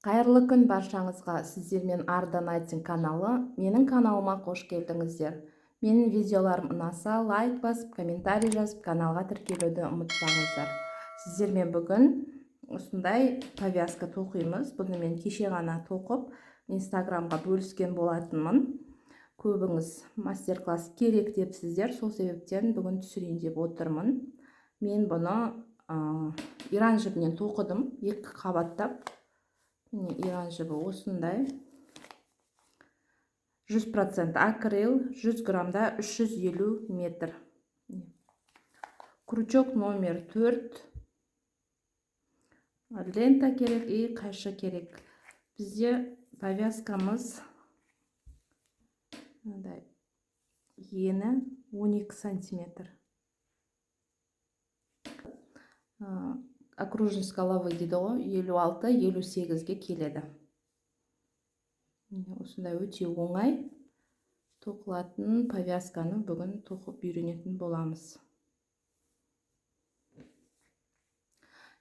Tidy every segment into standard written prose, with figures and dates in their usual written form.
Қайырлы күн баршаңызға! Сіздермен Арда Найтинг каналы. Менің каналыма қош келдіңіздер. Менің видеоларым ұнаса, лайк басып, комментарий жазып, каналға тіркелуді ұмытпаңыздар. Сіздермен бүгін осындай повязка тоқимыз. Бұны мен кеше ғана тоқып, Инстаграмға бөліскен болатынмын. Көбіңіз мастер-класс керек депсіздер, сол себептен бүгін түсірейін деп отырмын. Мен бұны иран жібінен тоқыдым, екі қабаттап. Міне, иран жібі осындай. 100% акрил, 100 граммда 350 метр. Крючок номер 4, лента керек и қайшы керек. Бізде повязкамыз мынандай, ені 12 сантиметр. Окружность головы дейді ғой, 56-58-ге келеді. Осындай өте оңай тоқылатын повязканы бүгін тоқып үйренетін боламыз.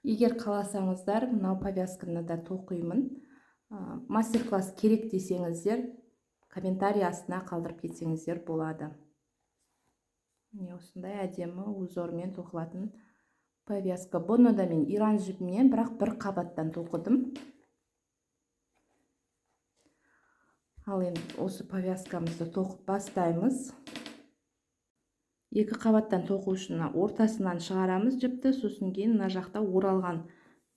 Егер қаласаңыздар, мынау повязканы да тоқимын. Мастер-класс керек десеңіздер, комментарий астына қалдырып кетсеңіздер болады. Міне, осындай әдемі узормен тоқылатын повязка. Бұны да мен иран жібімен, бірақ бір қабаттан тоқыдым. Ал енді осы повязкамызды тоқып бастаймыз. Екі қабаттан тоқу үшін ортасынан шығарамыз жіпті, сосын кейін мына жақта оралған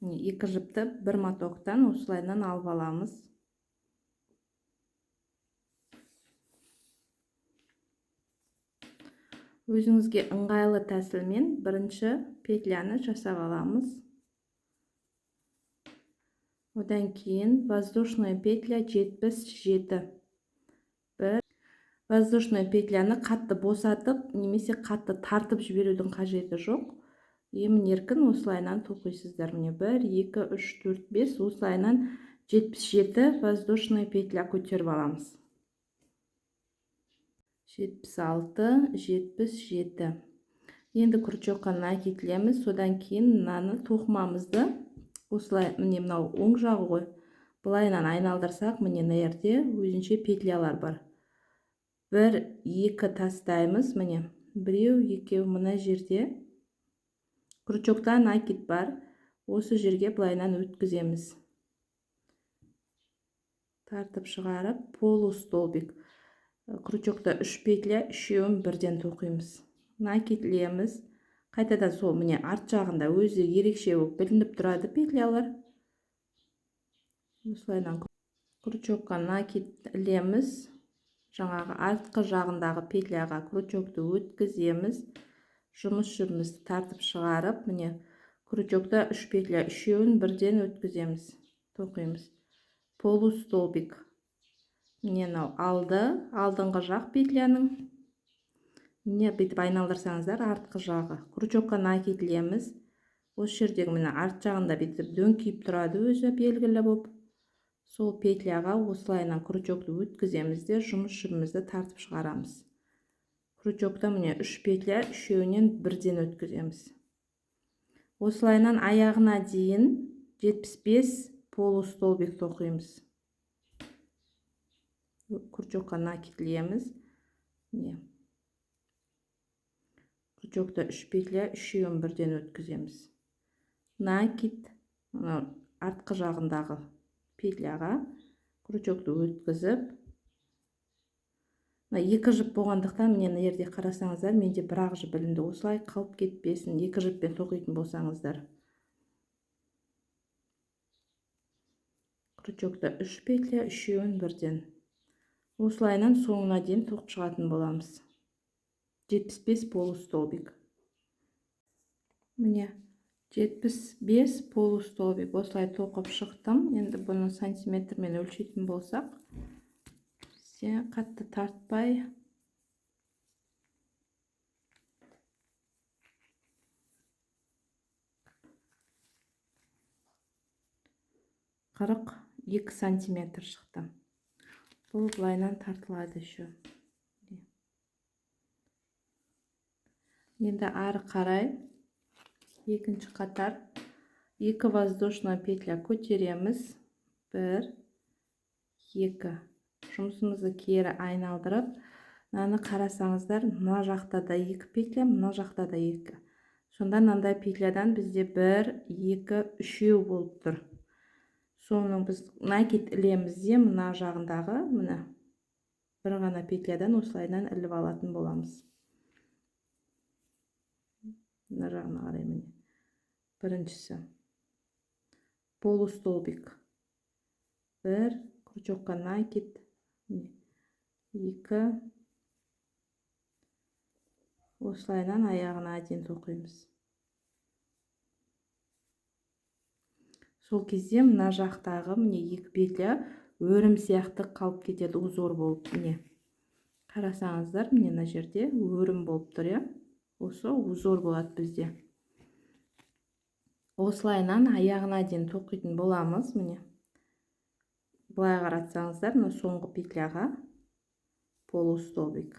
екі жіпті бір мотоктан осылайынан алып аламыз. Өзіңізге ыңғайлы тәсілмен бірінші петляны жасап аламыз. Одан кейін воздушная петля 77. Бір воздушная петляны қатты босатып немесе қатты тартып жіберудің қажеті жоқ. Емін еркін осылайынан тоқисыздар. Міне, 1, 2, 3, 4, 5, осылайынан 77 воздушная петля көтеріп аламыз. 76, 77. Енді крючокқа накид ілеміз. Содан кейін мынаны тоқымамызды осылай, міне, мынау оң жағы ғой, былайынан айналдырсақ, міне, мына жерде өзінше петлялар бар. 1, 2 тастаймыз, міне, біреу, екеу, мына жерде крючокта накид бар, осы жерге былайынан өткіземіз. Тартып шығарып, полустолбик. Крючокта 3 петля, үшеуін бірден тоқимыз. Накид ілеміз. Қайтадан сол, міне, арт жағында өзі ерекше болып білініп тұрады петлялар. Осылайынан крючокқа накид ілеміз. Жаңағы артқы жағындағы петляға крючокты өткіземіз. Жұмыс жібімізді тартып шығарып, міне, крючокта 3 петля, үшеуін бірден өткіземіз, тоқимыз. Полустолбик. Міне, мынау алды, алдыңғы жақ петляның, міне, бүйтіп айналдырсаңыздар, артқы жағы. Крючокқа накид ілеміз. Осы жердегі, міне, арт жағында бүйтіп дөңкиіп тұрады өзі белгілі болып. Сол петляға осылайынан крючокты өткіземіз де, жұмыс жібімізді тартып шығарамыз. Крючокта, міне, 3 петля, үшеуінен бірден өткіземіз. Осылайынан аяғына дейін 75 полустолбик тоқимыз. Крючокқа накид ілеміз. Міне, крючокта 3 петля, үшеуін бірден өткіземіз. Накид, мынау артқы жағындағы петляға крючокты өткізіп, мына екі жіп болғандықтан, міне, мына жерде қарасаңыздар, менде бір ақ жіп ілінді. Осылай қалып кетпесін, екі жіппен тоқитын болсаңыздар. Крючокта 3 петля, үшеуін бірден. Осылайынан соңына дейін тоқып шығатын боламыз. 75 полустолбик. Міне, 75 полустолбик осылай тоқып шықтым. Енді бұны сантиметрмен өлшейтін болсақ, бізде қатты тартпай 42 сантиметр шықты. Бұл былайынан тартылады еще. Енді ары қарай екінші қатар 2 воздушная петля көтереміз. 1, 2. Жұмысымызды кері айналдырып, мынаны қарасаңыздар, мына жақта да 2 петля, мына жақта да 2. Сонда мынандай петлядан бізде 1, 2, 3 болып тұр. Соны біз накид ілеміз де, мына жағындағы мына бір ғана петлядан осылайдан іліп алатын боламыз. Мына жағына қарай міне. Біріншісі полустолбик. 1, крючокқа накид, 2, осылайынан аяғына дейін тоқимыз. Сол кезде мына жақтағы міне 2 петля өрім сияқты қалып кетеді, узор болып. Міне қарасаңыздар, міне мына жерде өрім болып тұр, иә? Осы узор болады бізде. Осылайынан аяғына дейін тоқитын боламыз. Міне былай қаратсаңыздар, мына соңғы петляға полустолбик.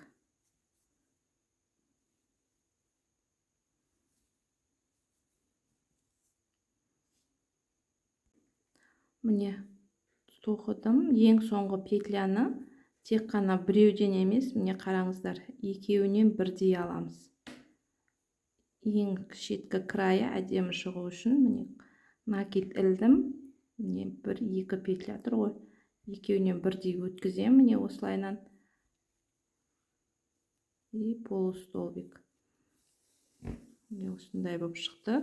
Міне тоқыдым. Ең соңғы петляны тек қана біреуден емес, міне қараңыздар, екеуінен бірдей аламыз. Ең шеткі крайы әдемі шығу үшін міне накид ілдім. Міне 1, 2 петля тұр ғой. Екеуінен бірдей өткіземін міне осылайынан. И полустолбик. Міне осындай болып шықты.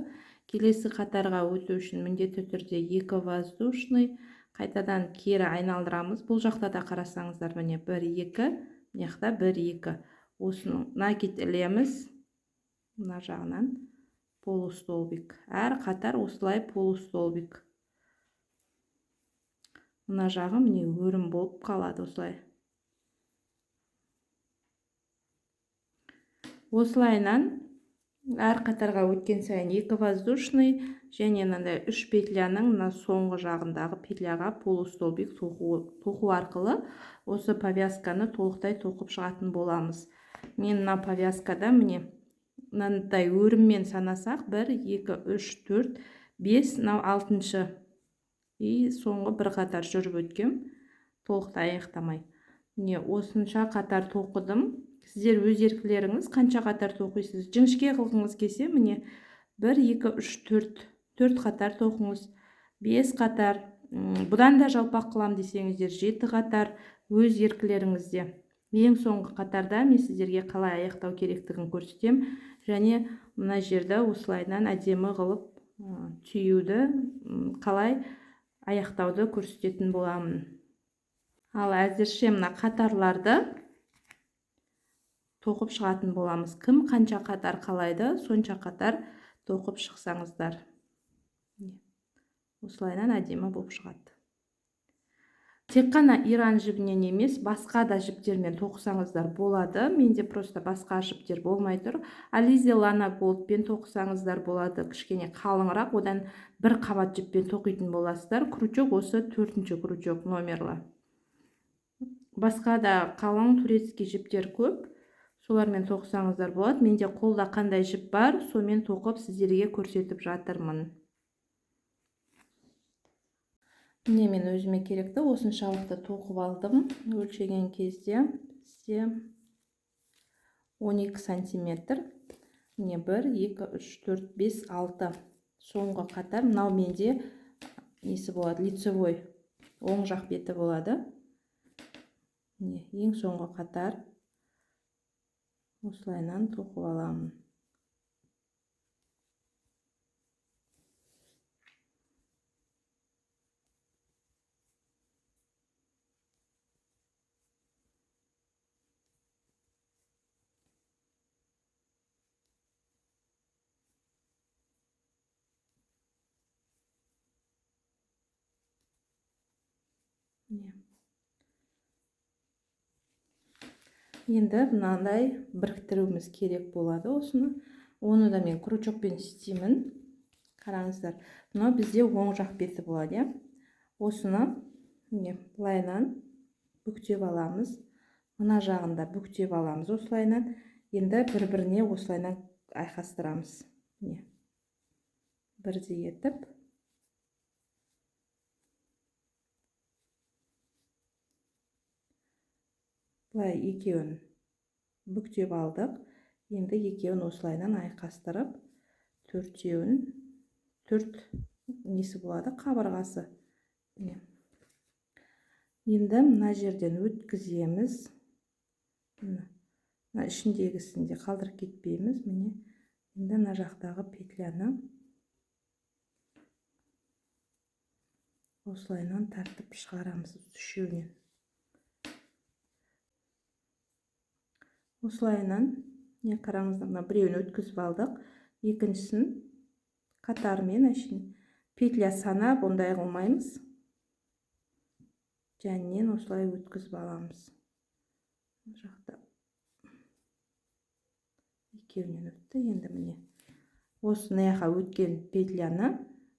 Келесі қатарға өту үшін міндетті түрде 2 воздушный қайтадан кері айналдырамыз. Бұл жақта да қарасаңыздар, міне 1, 2, мына жақта 1, 2. Осының накид ілеміз. Мына жағынан полустолбик. Әр қатар осылай полустолбик. Мына жағы міне өрім болып қалады осылай. Осылайынан әр қатарға өткен сайын 2 воздушный және мынандай 3 петляның мына соңғы жағындағы петляға полустолбик тоқу арқылы осы повязканы толықтай тоқып шығатын боламыз. Мен мына повязкада міне мынандай өріммен санасақ 1, 2, 3, 4, 5, мынау 6-шы и соңғы бір қатар жүріп өткем, толықтай аяқтамай. Міне осынша қатар тоқыдым. Сіздер өз еркілеріңіз қанша қатар тоқисыз. Жіңішке қылғыңыз келсе, міне 1, 2, 3, 4, 4 қатар тоқыңыз, 5 қатар, бұдан да жалпақ қылам десеңіздер 7 қатар, өз еркілеріңізде. Ең соңғы қатарда мен сіздерге қалай аяқтау керектігін көрсетем. Және мына жерді осылайынан әдемі қылып түюді, қалай аяқтауды көрсететін боламын. Ал әзірше мына қатарларды тоқып шығатын боламыз. Кім қанша қатар қалайды, сонша қатар тоқып шықсаңыздар. Осылайынан әдемі болып шығады. Тек қана иран жібінен емес, басқа да жіптермен тоқысаңыздар болады. Менде просто басқа жіптер болмай тұр. Alize Lana Goldпен тоқысаңыздар болады. Кішкене қалыңырақ, одан бір қабат жіппен тоқитын боласыздар. Крючок осы 4-ші крючок номерлі. Басқа да қалың турецкий жіптер көп. Солармен тоқысаңыздар болады. Менде қолда қандай жіп бар, сонымен тоқып сіздерге көрсетіп жатырмын. Міне мен өзіме керекті осыншалықты тоқып алдым. Өлшеген кезде бізде 12 сантиметр. Міне 1, 2, 3, 4, 5, 6. Соңғы қатар мынау менде несі болады, лицевой оң жақ беті болады. Міне ең соңғы қатар осылайынан тоқып аламын. Енді мынандай біріктіруіміз керек болады осыны. Оны да мен крючокпен істеймін. Қараңыздар, мынау бізде оң жақ беті болады, иә? Осыны міне былайынан бүктеп аламыз. Мына жағында бүктеп аламыз осылайынан. Енді бір-біріне осылайынан айқастырамыз. Міне бірдей етіп. Былай екеуін бүктеп алдық. Енді екеуін осылайынан айқастырып, төртеуін, төрт несі болады, қабырғасы. Міне. Енді мына жерден өткіземіз. Мына ішіндегісін де қалдырып кетпейміз. Міне. Енді мына жақтағы петляны осылайынан тартып шығарамыз үшеуінен. Осылайынан, міне қараңыздар, мына біреуін өткізіп алдық, екіншісін қатарымен әшейін петля санап ондай қылмаймыз. Жәннен осылай өткізіп аламыз. Мына жақта екеуінен өтті. Енді міне осы мына өткен петляны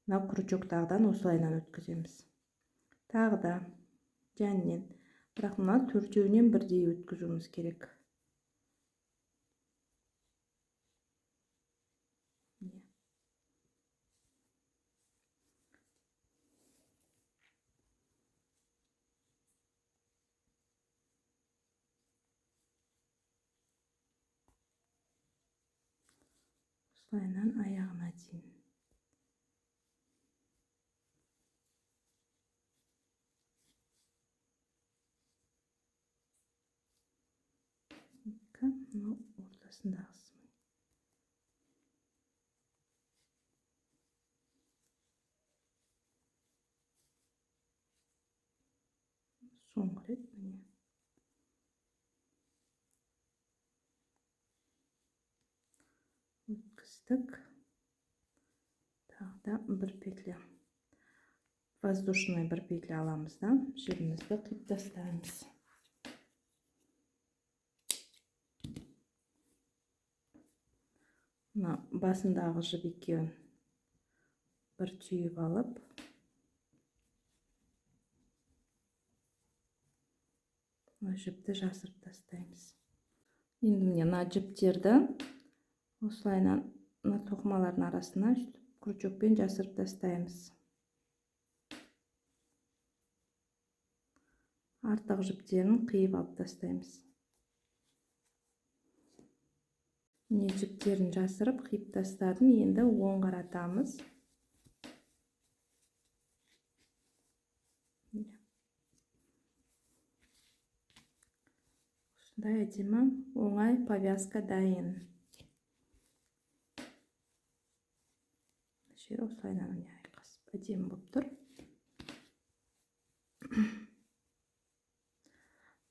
мына крючоктағыдан осылайынан өткіземіз. Тағы да жәннен, бірақ мына төртеуінен бірдей өткізуіміз керек. Осылайынан аяғына дейін. Екі, мынау ортасындағысы. Соңғы рет міне. Өткіздік. Тағы да бір петля. Воздушный бір петля аламыз да, жібімізді қиып тастаймыз. Мына басындағы жіп екеуін бір түйіп алып, мына жіпті жасырып тастаймыз. Енді міне мына жіптерді осылайынан мына тоқымалардың арасына крючокпен жасырып тастаймыз. Артық жіптерін қиып алып тастаймыз. Міне жіптерін жасырып қиып тастадым. Енді оң қаратамыз. Осындай әдемі оңай повязка дайын. Жер осылайынан міне айқасып әдемі болып тұр.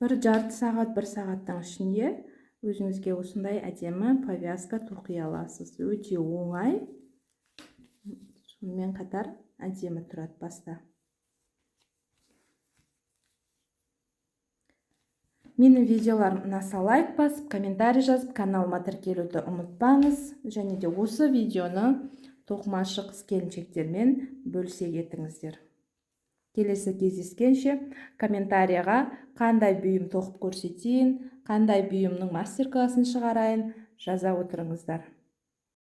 Бір жарты сағат, бір сағаттың ішінде өзіңізге осындай әдемі повязка тоқи аласыз. Өте оңай, сонымен қатар әдемі тұрады баста. Менің видеоларым ұнаса лайк басып, комментарий жазып, каналыма тіркелуді ұмытпаңыз. Және де осы видеоны тоқымашы қыз келіншектермен бөлісе кетіңіздер. Келесі кездескенше комментарияға қандай бұйым тоқып көрсетейін, қандай бұйымның мастер-классын шығарайын жаза отырыңыздар.